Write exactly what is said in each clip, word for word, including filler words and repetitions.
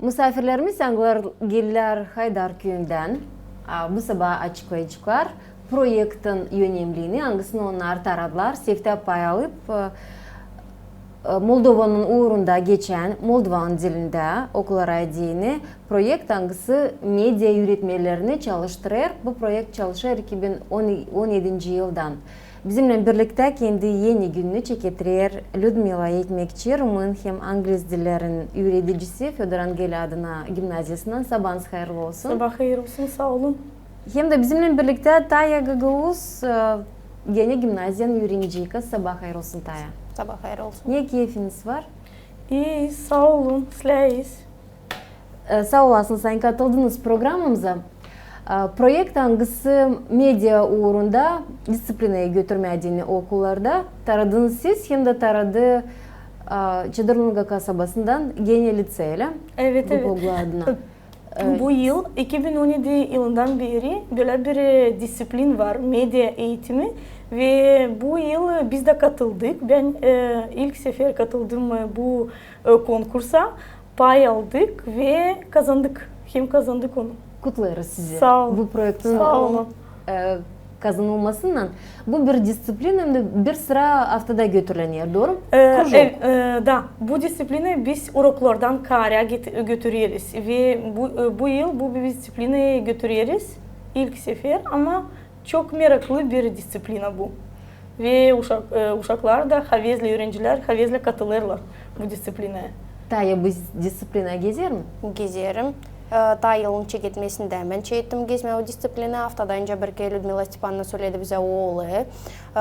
Musaafirlerimiz, angılar geldilär Haydar küüyündän, a, bu sabaa açıklayaceklar proektin önemliini, angısını onnar taradılar, seftä pay alıp, e, e, Moldovanın uurunda geçän, moldovanın dilindä okullara deyni proekt, angısı media üüretmenlerini çalıştırêr. Bu proekt çalışêr iki bin on edinci yıldan. Bizimnän birliktä kendi eni gününü çeketer Lüdmila Ekmekçi, rumın hem angliz dillerin üüredicisi, Födor Angeli adına gimnaziyasından. Sabaanız hayırlı olsun. Sabaa hayır olsun, saa olun. Hem dä bizimnän birliktä Taya Gagauz, e, genä gimnaziyanın üürenicisi. Sabaa hayır olsun, Taya. Sabaa hayır olsun. Ne keyfiniz var? İi, saa olun, sizlär iisiniz? E, saa olasınız, ani katıldınız programamıza. E, proekt, angısı media uurunda disţiplinayı götürmää deyni okullarda, taradınız siz, hem dä taradı, e, Çadırlunga kasabasından genä licey, ölä? Evet, evet. Gogogla adına. E, bu yıl, iki bin on edi yılından beeri bölä bir, e, disţiplin var, media eğitimi. Ve bu yıl biz dä katıldık. Bän, e, ilk sefer katıldım, e, bu, e, konkursa. Pay aldık ve kazandık. Hem kazandık onu. Kutlêêrız sizi. Saa olun. Bu proektin, saa olun, e, kazanılmasınnan. Bu bir disţiplina, hem dä bir sıra aftada götürülener, dooru mu? E, krujok. E, e, da, bu disţiplinayı biz uroklardan kaarä get-, götüreriz. Ve bu, e, bu yıl bu, bu disţiplinayı götüreriz ilk sefer, ama çok meraklı bir disţiplina bu. Ve uşak-, e, uşaklar da havezlä, üürencilär havezlä katılêrlar bu disţiplinaya. Taya bu disţiplinayı gezer mi? Gezerim. E, taa yılın çeketmesindä bän çekettim gezmää o disţiplinayı. Aftada nicä bir kerä Lüdmila Stepanovna söledi bizä, o olêr. E,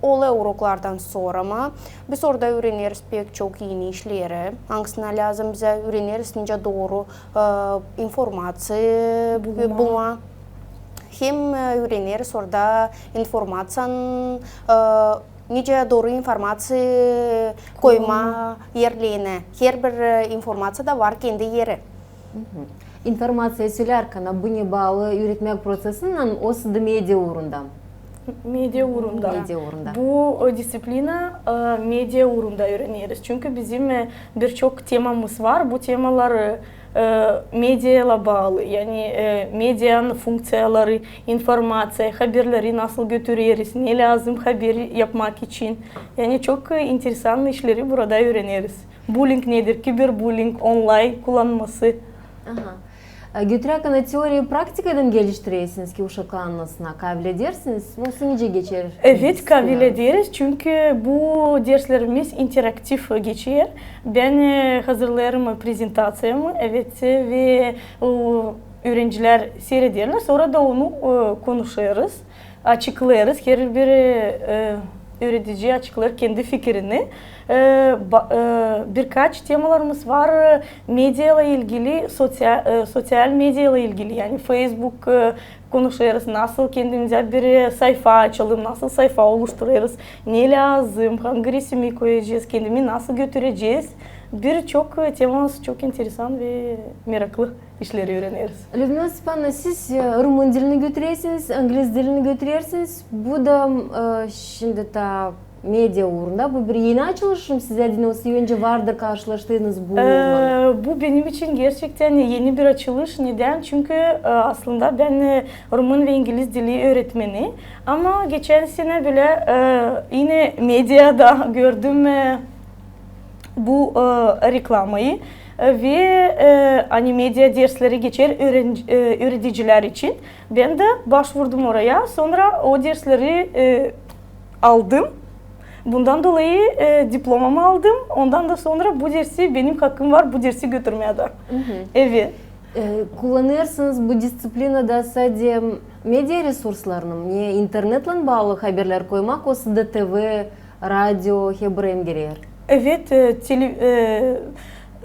olêr uroklardan sora, ama biz orada üüreneriz pek çok eni işleri, angısına lääzım bizä, üüreneriz nicä dooru, e, informaţiya bulmaa. Hem, e, üüreneriz orada informaţiyanın, e, nicä dooru informaţiya koymaa erlerinä. Herbir, e, informaţiyada var kendi eri. Informaţiya sölärkän, bu ne baalı üüretmäk proţesinnän, osa da media uurunda? Media uurunda. Media uurunda. Bu, e, disţiplina, e, media uurunda üüreneriz. Çünkü bizim, e, bir çok temamız var. Bu temalar, e, e, mediaylan baalı. Yani, e, medianın funkţiyaları, informaţiya, haberleri nasıl götüreriz, ne lääzım haber yapmak için. Yani çok, e, interesan işleri burada üüreneriz. Buling nedir, kiberbuling, onlayn kullanması. Aha. E, götürärkän teoriya praktikadan geliştirersiniz ki uşaklarınızı kabledersiniz, osa nicä geçer? Evet, kablederiz, çünkü bu derslerimiz interaktiv geçer. Bän, e, hazırlêêrım prezentaţiyamı, evet, e, ve, o, üürencilär siirederlär, sora da onu, e, konuşêrız, açıklêêrız. Herbir, e, üüredici açıklêêr kendi fikirini. E, ba-, e, birkaç temalarımız var, e, mediaylan ilgili, soţia-, e, soţial mediaylan ilgili, yani Facebook, e, konuşêrız, nasıl kendimizä bir, e, sayfa açalım, nasıl sayfa oluşturêrız, ne lääzım, angı resimi koyacez, kendimi nasıl götürecez. Bir çok, e, temamız çok interesan ve meraklı işleri üüreneriz. Lüdmila Stepanovna, siz, e, rumın dilini götürersiniz, angliz dilini götürersiniz. Bu da, e, şindi taa media uurunda. Bu bir eni açılış mı sizä deyni, osa öncä vardır karşılaştıınız bu uurlan? E, bu benim için gerçektän eni bir açılış. Nedän? Çünkü, e, aslında bän, e, rumın ve ingiliz dili üüretmeni. Ama geçän senä bölä, e, yine mediada gördüm, e, bu, e, reklamayı, e, ve, e, ani media dersleri geçer üüren-, e, üüredicilär için. Bän dä başvurdum oraya, sora o dersleri, e, aldım. Bundan dolayı, e, diplomamı aldım. Ondan da sora bu dersi, benim hakkım var bu dersi götürmää dä. Evet. E, kullanêrsınız bu disţiplinada sade media resurslarını mı, ne internetlän baalı haberlär koymak, osa da TV, radio, herbir yer? Evet, e, tele-, e,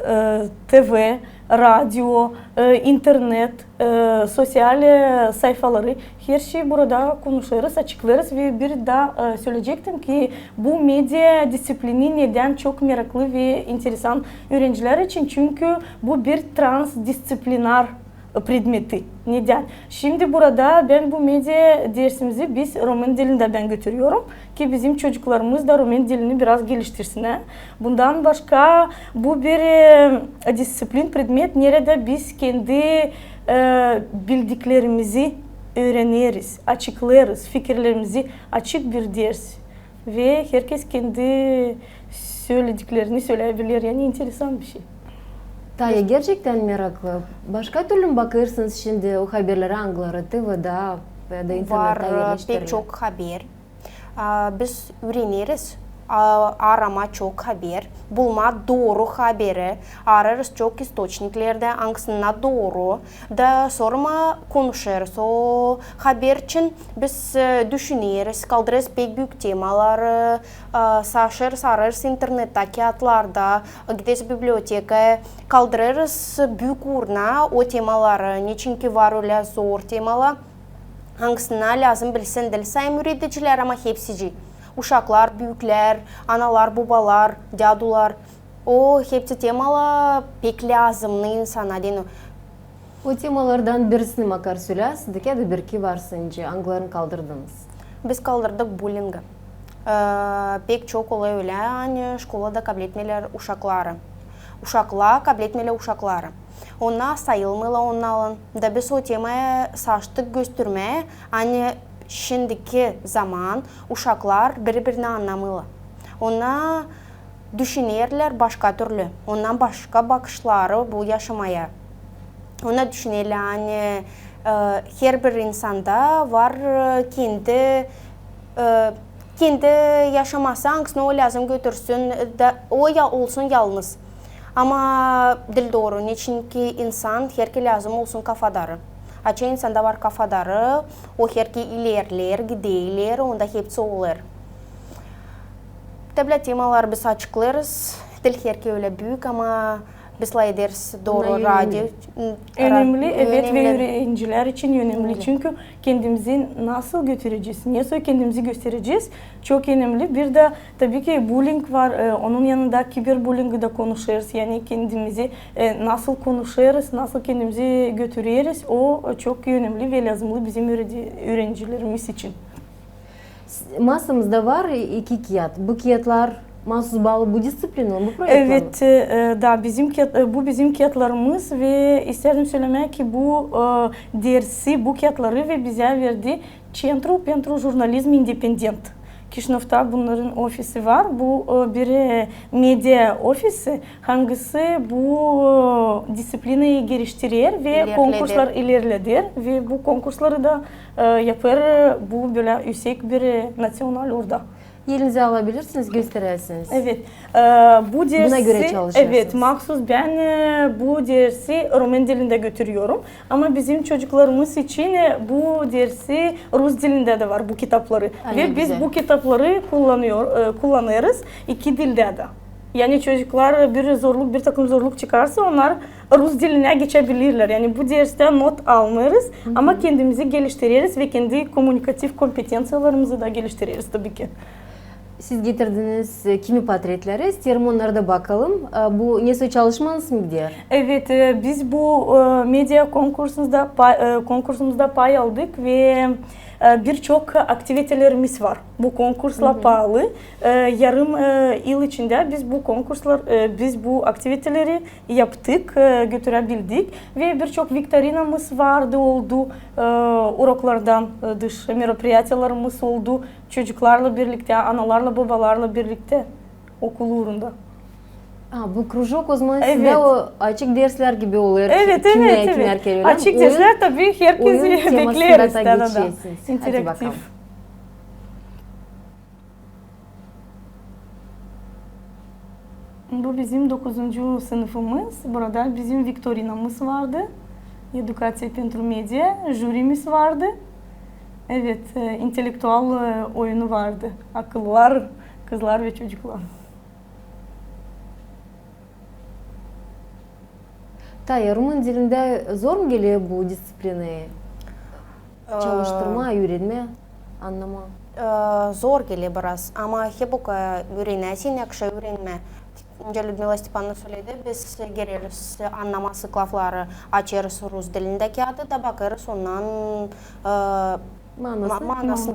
e, TV, radio, e, internet, e, soţial, e, sayfaları, her şeyi burada konuşêrız, açıklêêrız ve bir dä, e, söleyecektim ki bu media disţiplini nedän çok meraklı ve interesan üürencilär için, çünkü bu bir transdisţiplinar predmeti. Nedän? Şindi burada bän bu media dersimizi biz rumen dilindä bän götürüyorum ki bizim çocuklarımız da rumen dilini biraz geliştirsinnär. Bundan başka bu bir, e, disţiplin, predmet, neredä biz kendi, e, bildiklerimizi üüreneriz, açıklêêrız, fikirlerimizi, açık bir ders. Ve herkez kendi sölediklerini söleybiler. Yani, enteresan bir şey. Taya, gerçektän meraklı. Başka türlü mi bakêrsınız şindi o haberlerä, angıları TVdä ya da internettä var, e, pek çok haber. A, biz üüreneriz, a, aramaa çok haber, bulmaa dooru haberi, arêêrız çok istoçniklerdä, angısında dooru, da sora mı konuşêrız o haber için. Biz, e, düşüneriz, kaldırêrız pek büük temaları, e, saşêrız, arêêrız internettä, kiyatlarda, gideriz bibliotekaya, kaldırêrız büük urna o temaları, neçinki var ölä zor temalar, angısını lääzım bilsin diil sayın üüredicilär, ama hepsicii. Uşaklar, büüklär, analar, bobalar, dädular. O hepsi temalar pek lääzımnı insana, deyni. O temalardan birisini makar söläsiniz, ya da bir-iki var sizin, angılarını kaldırdınız? Biz kaldırdık bulingi. E, pek çok olêr ölä, ani şkolada kabletmeerlär uşakları. Uşaklar kabletmeerlär uşakları. Onnar sayılmêêrlar onnarın. Da biz o temayı saştık göstermää, ani şindiki zaman uşaklar biri-birini annamêêrlar. Onnar düşünerlär başka türlü. Onnar başka bakışları bu yaşamaya. Onnar düşünerlär, ani, e, herbir insanda var, e, kendi, e, kendi yaşaması, angısını o lääzım götürsün, da o ya olsun yalnız. Ama diil dooru, neçinki insan herkerä lääzım olsun kafadarı. Açan insanda var kafadarı, o herker ilerleer, gider ileri, onda hepsi olêr. Tabii temaları biz açıklêêrız, diil herker ölä büük, ama biz lafederiz dooru radio. Önemli, evet, ve üürenicilär için önemli. Çünkü kendimizi nasıl götürecez, nesoy kendimizi gösterecez, çok önemli. Bir dä, tabii ki, buling var, e, onun yanında kiberbulingi da konuşêrız. Yani kendimizi, e, nasıl konuşêrız, nasıl kendimizi götüreriz, o çok önemli ve lääzımlı bizim üüredi-, üürenicilerimiz için. Masamızda var iki kiyat. Bu kiyatlar maasuz baalı bu disţiplinaya, bu proektlär mi? Evet, e, da, bizim kiyat-, e, bu bizim kiyatlarımız ve isteerim sölemää ki bu, e, dersi, bu kiyatları ve bizä verdi Centru pentru Jurnalism Independent. Kişinövda bunnarın ofisi var. Bu, e, bir, e, media ofisi, angısı bu, e, disţiplinayı geliştirer ve konkurslar ilerleder ve bu konkursları da, e, yapêr bu bölä üüsek bir, e, naţional urda. Elinizä alabilirsiniz, gösteräsiniz. Evet. E, bu dersi, evet, maasuz bän, e, bu dersi rumen dilindä götürüyorum. Ama bizim çocuklarımız için, e, bu dersi rus dilindä dä var bu kitapları. Ve biz bu kitapları kullanêr-, e, kullanêrız iki dildä dä. Yani çocuklar bir zorluk, bir takım zorluk çıkarsa, onnar rus dilinä geçebilirlär. Yani bu derstän not almêêrız, ama kendimizi geliştireriz ve kendi kommunikativ kompetenţiyalarımızı da geliştireriz tabii ki. Siz getirdiniz, e, kimi portretleri, isteerim onnara da bakalım. E, bu nesoy çalışmanız mı der? Evet, e, biz bu, e, media konkursumuzda pa-, e, konkursumuzda pay aldık ve, e, birçok aktivitelerimiz var bu konkursla paalı. E, yarım, e, yıl içindä biz bu konkurslar, e, biz bu aktiviteleri yaptık, e, götürebildik ve birçok viktorinamız vardı, oldu, e, uroklardan, e, dış meropriyatiyalarımız oldu, çocuklarla birliktä, analarla, bobalarla birliktä okul uurunda. A, bu krujok, o zaman sizdä o açık derslär gibi olêr. Evet, evet, evet. Açık derslär, tabii, herkezi bekleriz. İnteraktiv. Bu bizim dokuzuncu sınıfımız. Burada bizim viktorinamız vardı. Edukaţiya pentru media, jürimiz vardı. Evet, e, intelektual, e, oyunu vardı. Akıllılar, kızlar ve çocuklar. Taya, rumın dilindä zor mu geler bu disţiplinayı çalıştırmaa, üürenmää, annamaa? E, zor geler biraz, ama hep okaya üürenäsin, yakışa üürenmää. Öncä Lüdmila Stepanovna söledi, biz gireriz annamasız lafları, açêrız rus dilindä kiyatı da bakêrız ondan, e, manasını. Ma-, manasını. Manasını.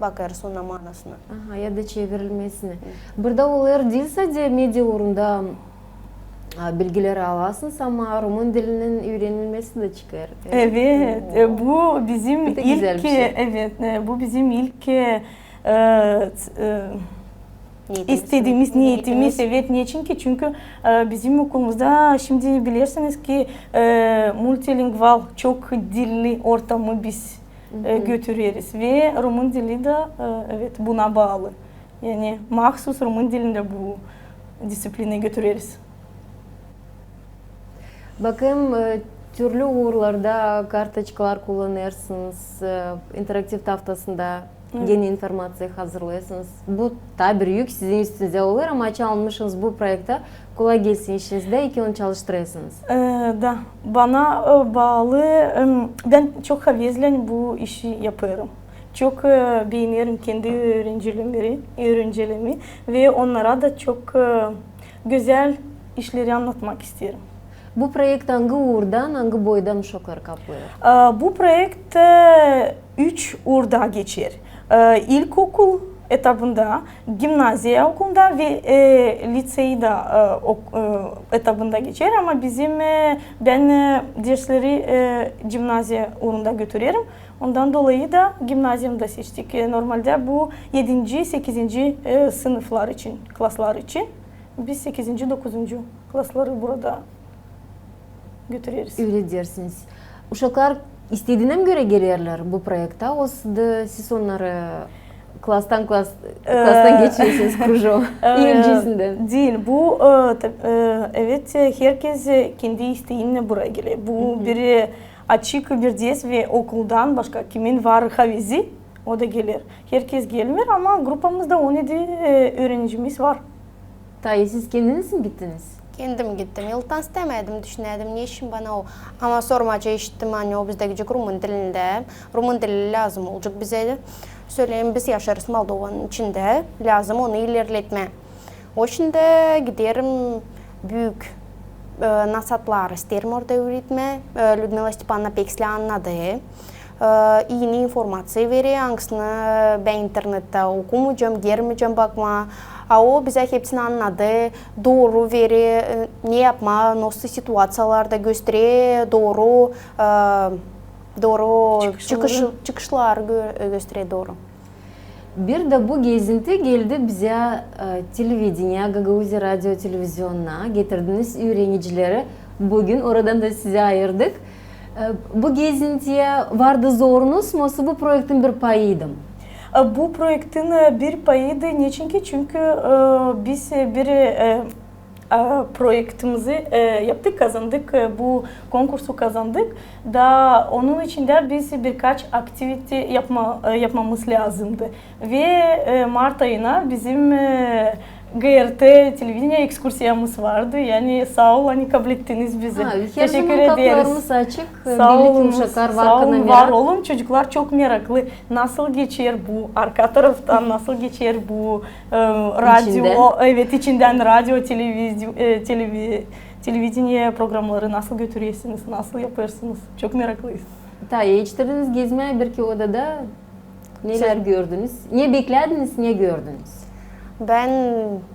Bakêrız ondan manasını. Aha, ya da çevirilmesini. Burada olêr diil sade media uurunda, a, bilgileri alasınız, ama rumın dilinin üürenilmesi dä çıkêr. Evet, e, bu bizim ilk, evet, e, bu bizim ilk, e, e, t-, e, istediimiz, neetimiz, evet, neçin ki? Çünkü, e, bizim okulumuzda, şindi bilersiniz ki, e, multilingval, çok dilli ortamı biz, e, götüreriz ve rumın dili dä, e, evet, buna baalı. Yani mahsus rumın dilindä bu disiplinayı götüreriz. Bakayım, e, türlü uurlarda kartoçkalar kullanêrsınız, e, interaktiv taftasında genä informaţiya hazırlêêrsınız. Bu taa bir yük sizin üstünüzä olêr, ama açan almışsınız bu proektä, kolay gelsin işinizdä, ki onu çalıştırêrsınız. E, da, bana, e, baalı, em, bän çok havezlän bu işi yapêrım. Çok, e, beenerim kendi üürencilerimi, üürencilerimi ve onnara da çok, e, gözäl işleri annatmak isteerim. Bu proekt angı uurdan, angı boydan uşakları kaplêêr? E, bu proekt, e, üç uurda geçer. E, ilkokul etapında, gimnaziya okulunda ve, e, liţeyda, e, ok-, e, etapında geçer, ama bizim, e, bän, e, dersleri, e, gimnaziya uurunda götürerim. Ondan dolayı da gimnaziyamı da seçtik. E, normalda bu edinci, sekizinci, e, sınıflar için, klaslar için. Biz sekizinci, dokuzuncu klasları burada götüreriz. Üüredersiniz. Uşaklar istediinä mi görä gelerlär bu proektä, osa da siz onnarı klastan klas-, klastan geçirersiniz krujok, e, üürenicisinnän? Diil, bu, e, tab-, e, evet, e, herkez, e, kendi isteyinnän buraya geler. Bu bir, e, açık bir ders ve okuldan başka kimin var havezi, o da geler. Herkez gelmeer, ama grupamızda on edi, e, üürenicimiz var. Taa siz kendiniz mi gittiniz? Kendim gittim. İlktän istämedim, düşünärdim, neçin bana o. Ama sormaca işittim, ani o bizdä gidecek rumın dilindä. Rumın dili lääzım olacek bizä. Söleerim, biz yaşêêrız Moldovanın içindä, lääzım onu ilerletmää. O şindi giderim büük, e, nasatları isteerim orada üüretmää. E, Lüdmila Stepanovna pek islää annadı. E, ii informaţiya verer, angısını bän internettä okumayacam, gelmeyecäm bakmaa. A o bizä hepsini annadı, dooru verer, e, ne yapmaa, nasıl situaţiyalarda gösterer, dooru, e, dooru çıkışları gö-, gösterer dooru. Bir dä bu gezinti geldi bizä, e, televideniya, Gagauziya radio televizionuna getirdiniz üürenicileri. Bugün oradan da sizi ayırdık. E, bu gezintiyä vardı zorunuz mu, osa bu proektin bir payıydı mı? E, bu proektin, e, bir payıydı. Neçinki? Çünkü, e, biz, e, bir, e, e, proektimizi, e, yaptık, kazandık, e, bu konkursu kazandık. Da onun için dä biz birkaç aktivite yapma, e, yapmamız lääzımdı. Ve, e, mart ayına bizim, e, GRT televideniya ekskursiyamız vardı. Yani saa ol, ani kablettiniz bizi. Ha, teşekkür ederiz. Kapılarımız açık. Saa olun, uşaklar, var olun. Çocuklar çok meraklı. Nasıl geçer bu arka taraftan, nasıl geçer bu, e, radio, evet, içindän radio, televizi-, e, televi-, televideniya programları nasıl götürersiniz, nasıl yapêrsınız? Çok meraklıyız. Taa, e, çıktınız gezmää bir-iki odada. Nelär gördünüz? Ne beklerdiniz, ne gördünüz? Bän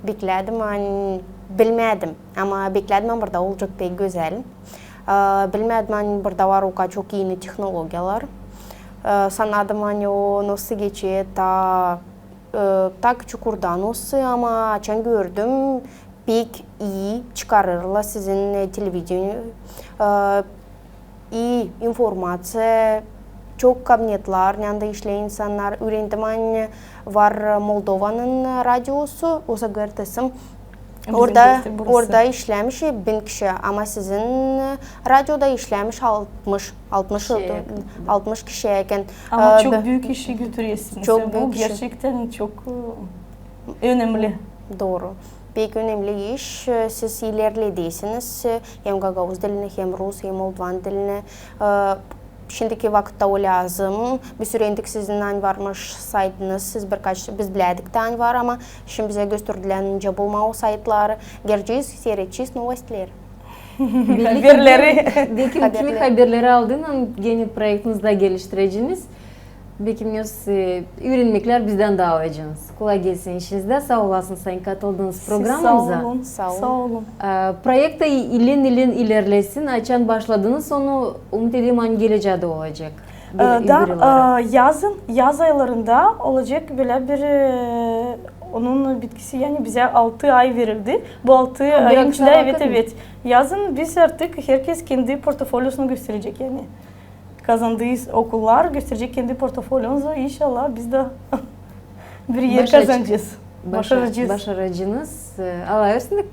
beklerdim, ani bilmärdim. Ama beklerdim, ani burada olacek pek gözäl. E, bilmärdim, ani burada var o kadar çok eni tehnologiyalar. E, sanardım, ani o nasıl geçer, taa, e, taa küçük uurda nasıl, ama açan gördüm, pek ii çıkarêrlar sizin, e, televideniya, e, ii informaţiya, çok kabinetlär, neredä işleer insannar. Üürendim, ani var Moldovanın radiosu, osa GRT'si. Orada işlämiş bin kişi, ama sizin radioda işlämiş altmış, altmış kişiyä yakın. Ama çok büük işi götürersiniz. Çok büük işi. Bu gerçektän çok, e, önemli. Dooru. Pek önemli iş, e, siz ilerledersiniz, e, hem gagauz dilini, hem rus, hem moldovan dilini. E, Şindiki vakıtta o lääzım. Biz üürendik, sizin ani varmış saytınız, siz birkaç, biz bilärdik tä ani var, ama şindi bizä göstürdülär, nicä bulmaa o saytları. Gerecez, siiredecez novostleri. Haberleri. Bekim kimi haberleri aldıynan gene proektinizi dä geliştireceniz. Bekim, e, üürenmeklär bizdän dä alacenız. Kolay gelsin işinizdä. Saa olasınız, ani katıldınız programamıza. Saa olun. Saa olun. E, proekt ilen-ilen ilerlesin. Açan başladınız onu, umut ederim, ani gelecää dä olacek. E, da, e, yazın, yaz aylarında olacek bölä bir, e, onun bitkisi, yani bizä altı ay verildi. Bu altı ayın içindä, evet, evet. Yazın biz artık herkez kendi portfolyosunu gösterecek, yani. Kazandıı okullar gösterecek kendi portfolyonuzu. İnşallah biz dä bir er kazanacez. Başaracez. Başaracez. E, alaa üstündä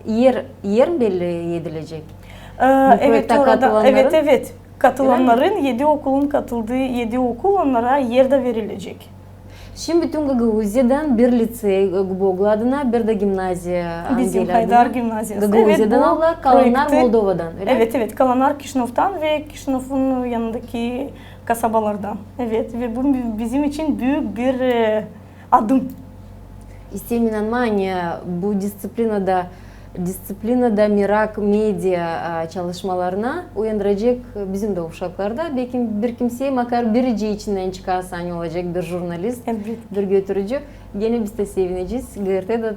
er, er mi belli edilecek? E, evet, orada, evet, evet. Katılannarın, edi okulun katıldıı edi okul, onnara er dä verilecek. Şindi bütün Gagauziyadan bir lisey, e, Guboglu adına, bir dä gimnaziya, bizim Haydar gimnaziyası. Gagauziyadan aldılar, kalannar Moldovadan, ölä mi? Evet, evet, kalannar Kişinövdan ve Kişinövun yanındaki kasabalardan. Evet, ve bu bi-, bizim için büük bir, e, adım. İsteerim inanmaa, ani bu disţiplinada, disţiplinada merak media, e, çalışmalarına uyandıracek bizim dä uşaklarda. Bekim bir kimsey, makar biricii içindän çıkarsa, ani olacek bir jurnalist, bir götürücü. Gene biz dä sevinecez. GRT dä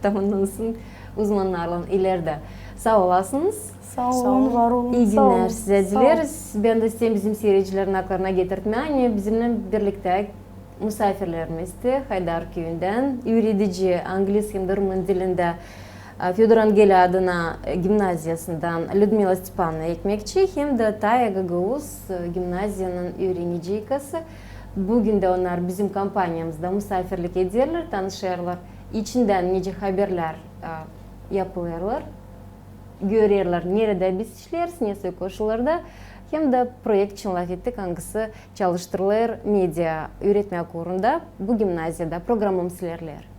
tamannansın uzmannarlan ileridä. Saa olasınız. Saa olun, var olun. İi günnär sizä dileriz. Bän dä isteerim bizim siiredicilerin aklarına getirtmää, ani bizimnän birliktä musaafirlerimiz dä Haydar küüyündän üüredici angliz hem dä rumun dilindä, e, Födor Angel adına, e, gimnaziyasından Lüdmila Stepanovna Ekmekçi hem dä Taya Gagauz, e, gimnaziyanın üürenicikası. Büün dä onnar bizim kompaniyamızda musaafirlik ederlär, tanışêrlar içindän, nicä haberlär, e, yapılêrlar. Görerlär, neredä biz işleeriz, nesoy koşullarda, hem dä proekt için lafettik, angısı çalıştırılêr media üüretmää uurunda bu gimnaziyada. Programamız ilerleer.